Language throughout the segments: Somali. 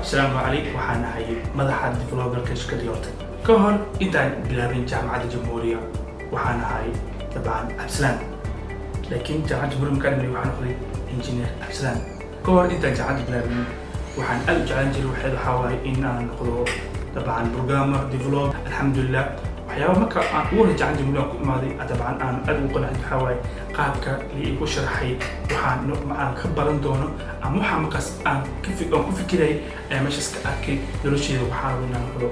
Cabdisalaam Cali, waxaan ahay madaxa developerka shirkadda Yooltech. Ka hor intaan bilaabin Jaamacadda Jamhuuriya, waxaan ahay dabcan Cabdisalaam, laakiin Jaamacadda Jamhuuriya markaan dhameeyay, waxaan noqday Engineer Cabdisalaam. Ka hor intaan jaamacadda bilaabin, waxaan aad u jeclaan jiray waxaa waaye in aan noqdo dabcan programmer develop. Alxamdulilah, waxyaaba marka aan ugu horey Jaamacadda Jamhuuriya aan ku imaaday, dabcan aan aad ugu qanacay, waxaa waaye qaabka la igu sharaxay waxaan aan ka baran doono ama waxaa markaas aan ku fikirayay ayaa meeshaas ka arkay nolosheeda. Waxaan rabay inaan noqdo,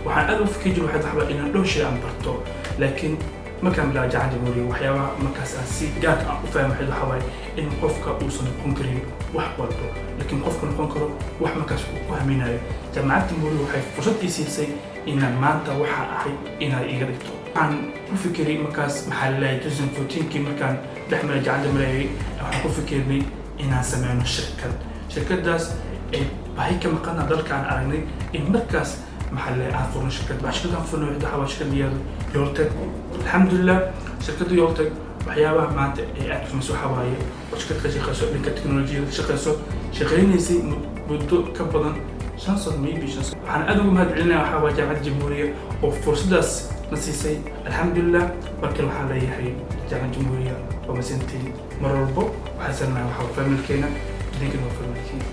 waxaan aad ugu fikiri jiray waxaa inaan dhowr shay aan barto, laakiin markaan bilaabo Jaamacadda Jamhuuriya, waxyaabaha markaas aan si gaarka aan u fahmay waxaa waaye in qofka uusan noqon karin wax walbo, laakiin qofka noqon karo wax markaas uu ku haminayo. Jaamacadda Jamhuuriya waxay fursad ii siisay inaan maanta waxa ahay inay iga dhigto. Waxaan ku fikiray markaas, maxaa laleeyahay, 2014kii markaan dhex maray jaamacadda marayay, waxaan ku fikirnay inaan sameyno shirkad, shirkadaas ay baahi ka maqana dalka aan aragnay in markaas, maxaa laleeyahay, aan furno shirkad. Waxaa shirkad aan furno waxaa waa shirkad la yihahdo Yooltech. Alxamdulilah, shirkadda Yooltech waxyaabaha maanta ay aad ku samayso waxaa waaye oo shirkad ka shaqeyso dhanka teknolojiyada, ka shaqeyso, shaqeynaysay muddo ka badan 5 sano, maybe 5 sano. Waxaan aad ugu mahad celinaya waxaa waa Jaamacadda Jamhuuriya oo fursaddaas na siisay. Alxamdulilah, markale waxaan leeyahay Jaamacadda Jamhuuriya waa masantiin. Mar walbo waxaan sannahay waxaa familkeena, idinkana waa familkiina.